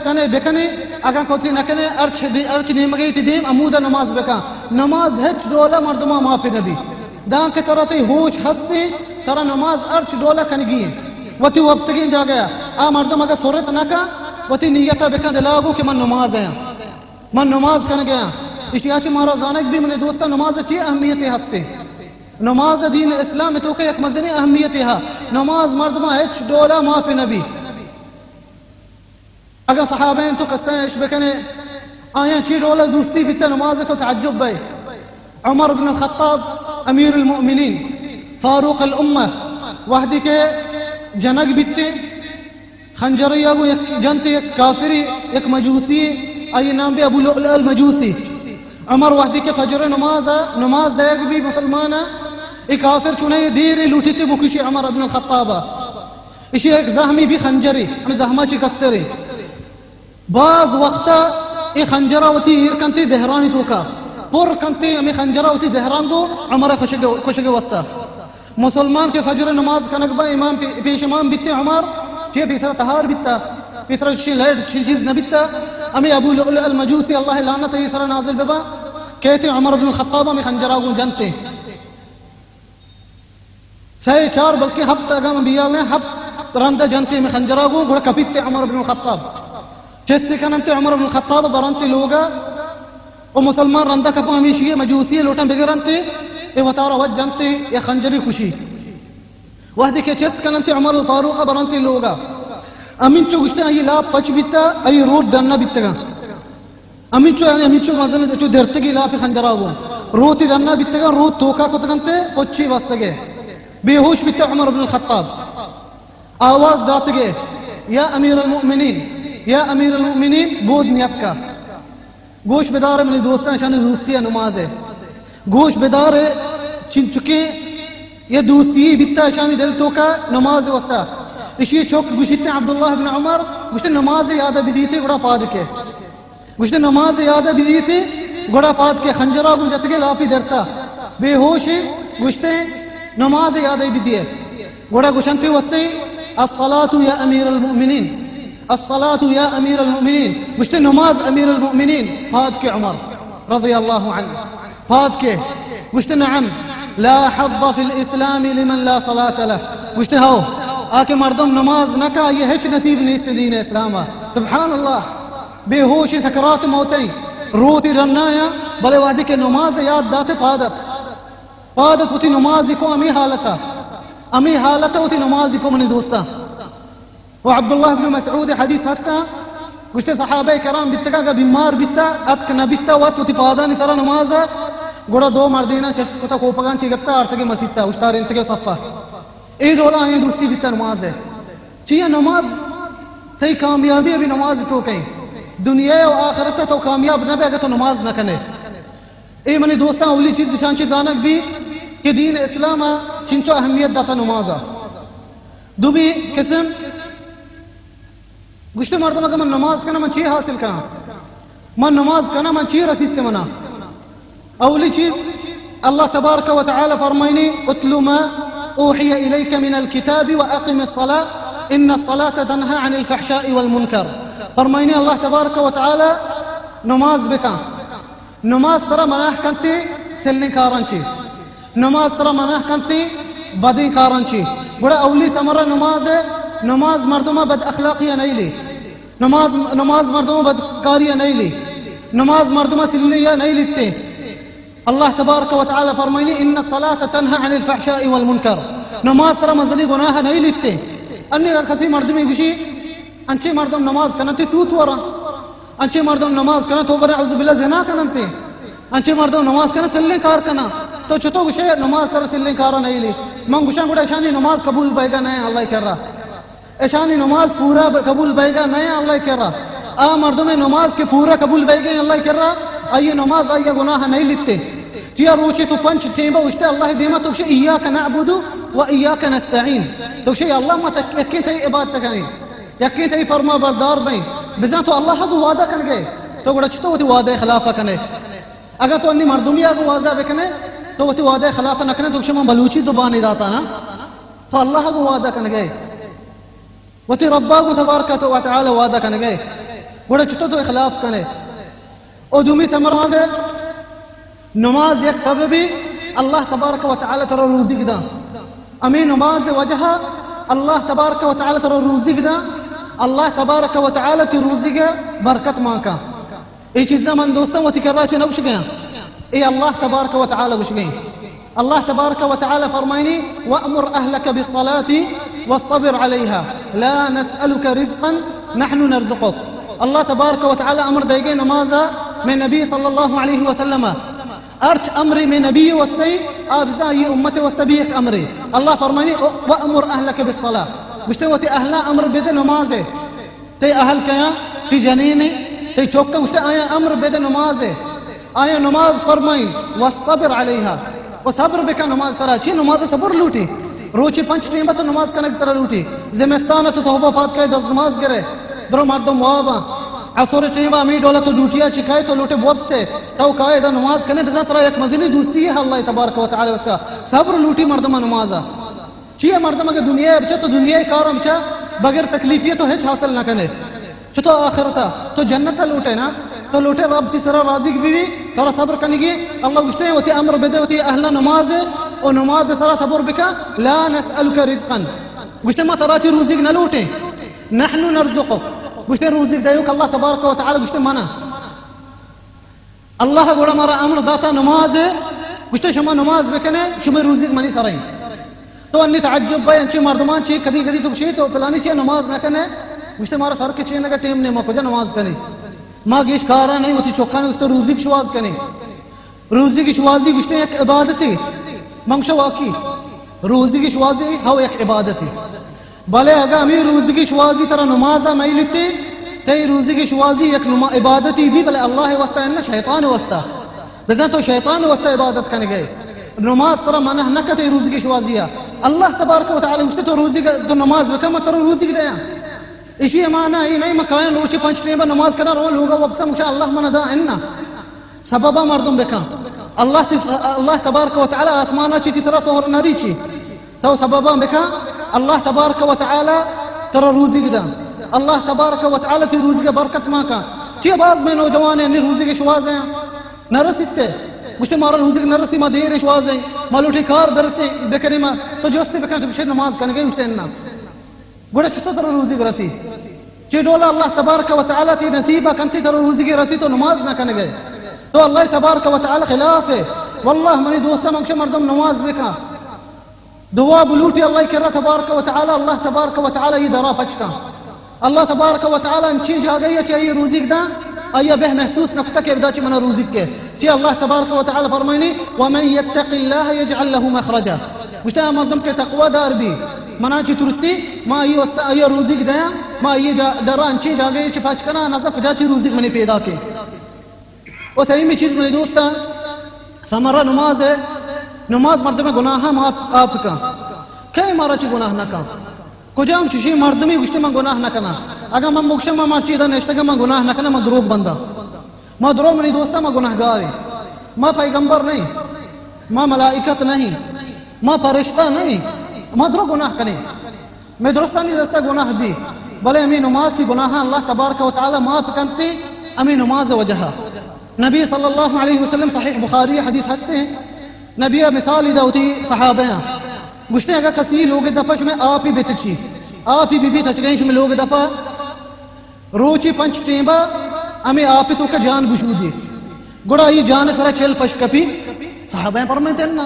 کنے بکنے، اگاں کہ وتی نہ کنے، ہرچ دی-، ہرچ نیمگے تی دیم ہمودا نماز بکن۔ نماز ہچ ڈولا مردما معاف نبی۔ دانکہ ترا تئی ہوش ہستیں، ترا نماز ہرچ ڈولا کنگی ایں۔ وتی وپسگیں جاگہ آ مردم اگاں سرت نہ کن، وتی نیتا بکن دلا گوں کہ من نماز آں، من نماز کنگا آں۔ اشیا چہ مارا زانگ بی منی دوستاں، نماز چی اہمیتے ہستے۔ نماز دین اسلام توکا یک مزنیں اہمیتے ہا۔ نماز مردما ہچ ڈولا معاف نبی۔ اگاں صحابہ انت تو قصہ اش بکنے، آیاں چی ڈولا دوستی بیتا نماز تو تعجب بئے۔ عمر بن الخطاب، امیر المؤمنین، فاروق الامہ، وہدی کہ جنگ بیتے، خنجرے یا گوں یک جنتے، یک کافری، یک مجوسی، آئی نام بی ابو لؤلؤ المجوسی۔ عمر وہدی کہ فجر نماز، نماز دئیگ بی مسلمان، اے کافر چونائی دیر لوٹیتے بکشی عمر بن الخطاب۔ اشی یک زہمی بی خنجرے، ہمیں زہما چی کسترے۔ باز وقتا اے خنجرا وتی ایر کنتے زہرانی توکا، پر کنتے ہمیں خنجرا وتی زہران گوں عمر کشگ، کشگ واسطہ۔ مسلمان کہ فجر نماز کنگ با، امام پی-، پیش امام بیتے عمر، چے پیسرا تہار بیتا، پیسرا چشیں لائٹ چشیں چیز نہ بیتا۔ ہمیں ابو لؤلؤ المجوسی، اللہ لعنت ای سرا نازل ببا، کہتے عمر بن الخطاب ہمیں خنجرا گوں جنتے۔ سئے چار بلکیں ہپت، اگاں من بیال نہ، ہپت رند جنتے ہمیں خنجرا گوں، گڑا کپیت عمر بن الخطاب۔ چست کننت عمر بن الخطاب برنت لوگا، و مسلمان رندا کپاں ہمیشی مجوسی لوٹاں بگرنت، اے وتارا وت جنت یا خنجری کشی۔ وہدے کہ چست کننت عمر فاروق برنت لوگا، ہمینچو گشتے آئی لاپ پچ بیتا، آئی روت ڈنا بیتگا۔ ہمینچو، یعنی ہمینچو مزن چو درتگی لاپ خنجرا گوں۔ روتی ڈنا بیتگا، روت توکا کتگنتے، پچی وستگے۔ بے ہوش بیتا عمر بن الخطاب۔ آواز داتگے، یا امیر المؤمنین، یا امیر المؤمنین، بود نیتکا۔ گوش بدار منی دوستاں، اشانی دوستی نماز ہے۔ گوش بدار، چنچکیں یہ دوستی بیتا اشانی دل توکا نماز واسطہ۔ اشی چوک گوشیتے عبداللہ بن عمر، گوشتے نماز یاد بدیتے گڑا پاد کے۔ گوشتے نماز یاد بدیتے گڑا پاد کے۔ خنجرا گوں جتگے لاپی درتا، بے ہوش ہے۔ گوشتے نماز یاد بدیے۔ گڑا گوشنتے واسطے، الصلاة یا امیر المؤمنین، الصلاة یا امیر المؤمنین۔ گوشتے نماز امیر المؤمنین۔ پاد کے عمر رضی اللہ عنہ، پاد کے۔ گوشتے نعم، لا حظ فی الاسلام لمن لا صلاة لہ۔ گوشتے ہو، آ کہ مردم نماز نہ کا، یہ ہچ نصیب نیست دین اسلام۔ سبحان اللہ۔ بے ہوش، سکرات موت ہیں، روتی رنایا، بلے وہدی کہ نماز یاد داتے پادت، پادت وتی نماز کو ہمیں حالتا، ہمیں حالتا وتی نماز کو منی دوستا۔ و عبداللہ بن مسعود حدیث ہستا، گوشتے صحابہ کرام بیتگا کہ بیمار بیتا، اتک نہ بیتا، وت وتی پادانی سرا نماز، گڑا دو مردینا چست کتا کوپگان چی گپتا، آرتگے مسیتا، اشتارینتگے صفا۔ اے ڈولا آیاں دوستی بیتا نماز ہے۔ چیا نماز تئی کامیابی ابھی نماز تو کہیں۔ دنیا و آخرت تو کامیاب نہ بے اگر تو نماز نہ کنے۔ اے منی دوستاں، اولی چیز اشان چی زانگ بی کہ دین اسلام ء چنچو اہمیت داتا نماز ء۔ دومی قسم، گوشتے مردم اگر من نماز کناں من چی حاصل کناں؟ من نماز کناں من چی رسیت منا؟ اولی چیز، اللہ تبارک و تعالی فرمائنی، اتل ما اوحی الیک من الکتاب و اقم الصلاة ان الصلاة تنہی عن الفحشاء والمنکر۔ فرمائنی اللہ تبارک و تعالی، نماز بکن۔ نماز ترا منع کنتے سلیں کاراں چی۔ نماز ترا منع کنتے بدیں کاراں چی۔ گڑا اولی ثمرہ نماز ہے، نماز مردمہ بد اخلاقی نیلی۔ نماز، نماز مردمہ بدکاری نیلی۔ نماز مردمہ سلیں یا نیلیتے۔ اللہ تبارک و تعالی فرمائنی، ان الصلاة تنہی عن الفحشاء والمنکر۔ نماز ترا مزنی گناہ نیلیتے۔ انی اگر کسی مردمی گوشی، انچے مردم نماز کننتے سوت ورا۔ انچے مردم نماز کنن، توبہ نعوذ باللہ، زنا کننتے۔ انچے مردم نماز کنن، سلیں کار کنن۔ تو چتو گوشے نماز تر سلیں کارا نیلی؟ من گوشاں گڑا اشانی نماز قبول بیگا نہ اللہ کرا۔ اشانی نماز پورا ب-، قبول بیگا نہ اللہ کرا۔ آ مردم نماز کے پورا قبول بیگا اللہ کرا، آئی نماز آئی گناہ نہیں لیتے۔ چیا روچے تو پنچ ٹیمبا اشتے اللہ دیما تو گوشے ایاک نعبد و ایاک نستعین۔ تو گوشے یا اللہ ما تک یکیں تئی عبادت کنیں۔ یکیں تئی فرما بردار بئیں۔ بزاں تو اللہ گوں وعدہ کنگے، تو گڑا چتو وتی وعدہ خلاف کنے؟ اگر تو انی مردمی گوں وعدہ بکنے، تو وتی وعدہ خلاف نہ کنے، تو شما بلوچی زبانی داتا نا، تو اللہ گوں وعدہ کنگے، وتی ربا گوں تبارک و تعالی وعدہ کنگے۔ گڑا چطور تو اخلاف کنے؟ او دومی ثمرہ نماز ہے۔ نماز یک سببی اللہ تبارک و تعالی ترا روزی دا۔ ہمیں نماز وجہ اللہ تبارک و تعالی ترا روزی دا۔ اللہ تبارک و تعالی تی روزی برکت ماں کا۔ اے چیزاں من دوستاں وتی کرا چہ نہ گوشگیاں۔ اے اللہ تبارک و تعالی گوشگیں۔ اللہ تبارک و تعالی فرمائنی، "وأمر أهلك بالصلاة واصطبر عليها لا نسألك رزقا نحن نرزقك۔" اللہ تبارک و تعالی امر دیگے نمازا میں نبی صلی اللہ علیہ وسلم۔ ہرچ امرے میں نبی واسطے، آ بزاں یہ امت واسطے بھی ایک امرے۔ اللہ فرمائنی، "وأمر أهلك بالصلاة۔" گوشتے وتی اہلا امر بدے نماز ہے۔ تئی اہل کیا؟ تئی جنین ہے، تئی چوکا۔ گوشتے آیا امر بدے نماز ہے، آیا نماز فرمائیں، واصطبر علیہا، و صبر بکا نماز سرا۔ چی نماز صبر لوٹی؟ روچی پنچ ٹیم تو نماز کنگ ترا لوٹی۔ زمستان تو صحبہ پاد کئے دست نماز گرے، درو مردم وابا۔ عصر ٹیم ہمیں ڈولا تو ڈیوٹیا چی کئے تو لوٹے بوب سے، تو کائے دا نماز کنے بزاں ترا یک مزنی دوستی ہے اللہ تبارک و تعالی اس کا۔ صبر لوٹی مردم نمازا۔ چیا مردم اگہ دنیا ء بچہ تو دنیا ء کار ہم چہ بغیر تکلیفی تو ہچ حاصل نہ کنے۔ چہ تو آخرتا تو جنت ء لوٹے نا، تو لوٹے رب تی سرا راضی بی، ترا صبر کنگی۔ اللہ گوشتے وتی امر بدے وتی اہل نماز ء، او نماز ء سرا صبر بکا۔ لا نسألک رزقا، گوشتے ما ترا چی روزیگ نہ لوٹیں۔ نحن نرزقک، گوشتے روزیگ دیوک اللہ تبارک و تعالی گوشتے منا۔ اللہ گڑا مارا امر داتا نماز ء، گوشتے شما نماز بکنے، شما روزیگ منی سرا انت۔ تو انی تعجب بے انچے مردمان چی کدی کدی تو گوشی تو پلانی چی نماز نہ کنے، گوشتے مارا سر کے چین کا ٹیم نے، ما کجا نماز کنے؟ ما گیش کارا نہیں، وتی چوکان است روزیگ شواز کنے۔ روزیگ شوازی گوشتے یک عبادتے۔ من گوشا واقعی روزیگ شوازی ہو یک عبادتے۔ بلے اگاں ہمے روزگی شوازی ترا نماز ء میلتے، تئی روزگی شوازی یک نما عبادتی بی، بلے اللہ ء واسطہ انت، شیطان ء واسطہ۔ بزاں تو شیطان ء واسطہ عبادت کنگے۔ نماز ترا منع نہ کتے روزگی شوازی ء۔ اللہ تبارک و تعالی گوشتے تو روزی تو نماز بکن، من ترا روزی دیاں۔ اشی معنی ای نہیں من کایاں روچی پنچ ٹیم نماز کناں، رو لوگا وپساں، گوشاں اللہ منا دا، اناں۔ سببا مردم بکن۔ اللہ تی، اللہ تبارک و تعالی آسمانا چی تی سرا سہر نہ ریچی۔ تو سبباں بکن، اللہ تبارک و تعالی ترا روزیگ داں۔ اللہ تبارک و تعالی تی روزیگ برکت ما کن۔ چی باز میں نوجوان ہیں، نی روزیگ شوازیں، نہ رسیتے۔ گوشتے مارا روزیگ نہ رسی، ما دیر شوازیں، ما لوٹی کار برسیں، بکنی ما۔ تو جستے بکن، تو بشے نماز کنگے، گوشتے اناں۔ گڑا چطور ترا روزیگ رسی؟ چی ڈولا اللہ تبارک و تعالی تی نصیب کنتی ترا روزیگ رسی تو نماز نہ کنگے؟ تو اللہ تبارک و تعالی خلاف ہے۔ واللہ منی دوستاں، من گوشاں مردم نماز بکن۔ دعا بلوٹی اللہ کرا تبارک و تعالی، اللہ تبارک و تعالی ای درا پچ کن۔ اللہ تبارک و تعالی انچیں جاگہی چہ آئی روزیگ داں، آئی بہ محسوس نکتا کہ ادا چہ منا روزیگ کے۔ چی اللہ تبارک و تعالی فرمائنی، "ومن یتق اللہ یجعل لہ مخرجا۔" گوشتے آ مردم کہ تقوی دار بی، منا چی ترسی، ما آئی واسطہ آئی روزیگ دیاں، ما آئی جا-، درا انچیں جاگہی چہ پچ کناں، نزا کجا چی روزیگ منی پیدا کے۔ و سیمی چیز منی دوستاں، ثمرہ نماز ہے۔ نماز مردم گناہ معاف، آپ کن۔ کئے مارا چی گناہ نہ کن؟ کجام چشیں مردمی گوشتے من گناہ نہ کناں؟ اگاں من بگشاں من مرچی ادا نشتگاں من گناہ نہ کناں، من دروگ بنداں۔ ما درو منی دوستاں، ما گناہگاریں۔ ما پیغمبر نہیں، ما ملائکت نہیں، ما فرشتہ نہیں، ما درو گناہ کنیں۔ میں درستانی دستا گناہ بی، بلے ہمیں نماز تی گناہاں اللہ تبارک و تعالی معاف کنتے، ہمیں نماز وجہ۔ نبی صلی اللہ علیہ وسلم، صحیح بخاری حدیث ہستے، نبی مثال دا ہوتی صحابہ ہیں۔ گوشتے اگر کسی لوگ دفعہ شمیں آپی بتچی، آپی بی بی تچگئیں شمیں لوگ دفعہ، روچی پنچ ٹیمبا ہمیں آپ تو کا جان گشودی۔ گڑا ای جان سرا چل پش کپی۔ صحابہ فرمائتے نا،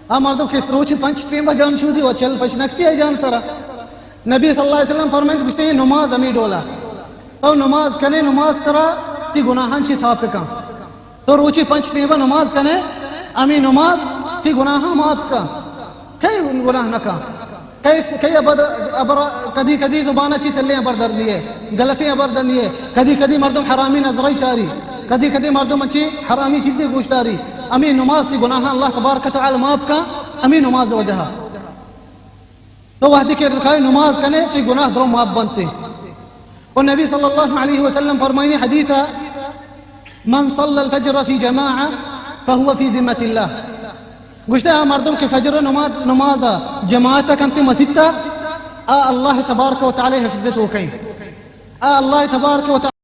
آ مردم کہ روچی پنچ ٹیمبا جان شودی و چل پش نکپی آئی جان سرا۔ نبی صلی اللہ علیہ وسلم فرمائتے، گوشتے نماز ہمیں ڈولا۔ تو نماز کنے، نماز ترا تی گناہان چی صاف کن۔ تو روچی پنچ ٹیمبا نماز کنے، ہمیں نماز تی گناہاں معاف کن۔ کئی گناہ نہ کن؟ کئی، کئی ابر، ابر، کدی کدی زبان چی سلیں ابر در دیے، غلطیں ابر در دیے، کدی کدی مردم حرامی نظرائی چاری، کدی کدی مردم اچی حرامی چیزیں گوش داری۔ ہمیں نماز تی گناہاں اللہ تبارک و تعالی معاف کن، ہمیں نماز وجہ۔ تو وحدی کہ رکھائے نماز کنے، تی گناہ درو معاف بنتے۔ و نبی صلی اللہ علیہ وسلم فرمائنی حدیث، "من صلى الفجر في جماعة فهو في ذمة الله۔" گوشتے آ مردم کہ فجر نماز، نماز جماعت کنتے مسیتا، آ اللہ تبارک و تعالی حفظ تو کئی۔ آ اللہ تبارک و تعالی